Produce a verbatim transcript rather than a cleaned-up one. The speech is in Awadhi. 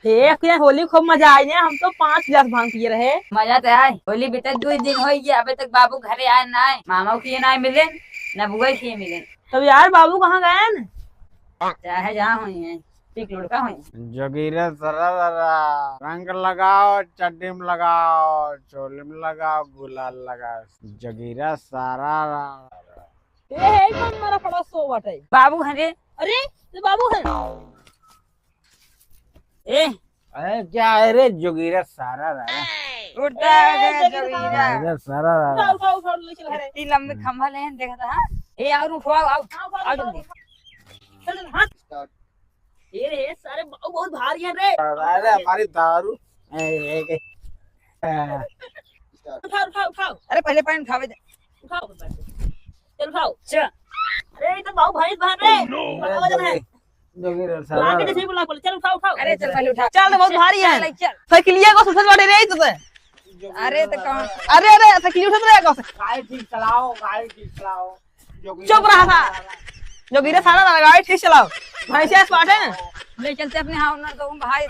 हे, अखिया होली खूब मजा आई ने, हम तो पाँच गिलास भांग पिए रहे। मजा तो आए, होली बीते दो दिन हो गया, अबे तक बाबू घरे आए ना आए, मामा के ना मिले, ना बुआ के मिले। तब यार, बाबू कहाँ गए न? चाहे जहाँ हुई हैं, एक लड़का हुई। जोगीरा सरारा, रंग लगाओ, चड्डी में लगाओ, चोली में लगाओ, गुलाल लगाओ। जोगीरा सरारा। ए, हे, कौन मारा पड़ा सो बाटे? बाबू हैं रे। अरे, ये बाबू हैं। ए। अरे, क्या है रे, जोगीरा सरारा। उठा ए, दे, जोगीरा जोगीरा। सरारा। जोगीरा सरारा। उठा, उठा, उठा, ले चल घरे। इतनी लंबी हम्म। खंभा ले हैं, देखा था, हाँ? ए, और उठवाओ, आओ, आओ, आओ, आओ आओ, जल्दी। आओ। चल, चल, हाँ। Start। ये रे, सारे बाबू बहुत भारी हैं रे। अरे, हमारी दारू। ए, ए, ए, ए। उठाओ, उठाओ, उठाओ। अरे, पहले पैंट उठावे दे। उठाओ, उठाओ। चल, उठाओ। चल। अरे, ये तो बाबू भारी बाहर रे। Oh, no। उठाओ, वजन है। जोगी रे, साला। लाके जैसे ही बुला, बोले, "चल, उठाओ, उठाओ।" अरे, चल, पहले उठा। चल, बहुत भारी है। चल, चल। साइकिलिया को सुधर बाटे रे, तो से। अरे, तो कहाँ? अरे, अरे, साइकिल उठत रहे को से। गाड़ी ठीक चलाओ, गाड़ी ठीक चलाओ। जोगी चुप रहा था। जोगी रे, साला, गाड़ी ठीक चलाओ। भैंसिया से बाटे। ले चलते अपने, हाँ, उन्हें तो भाई।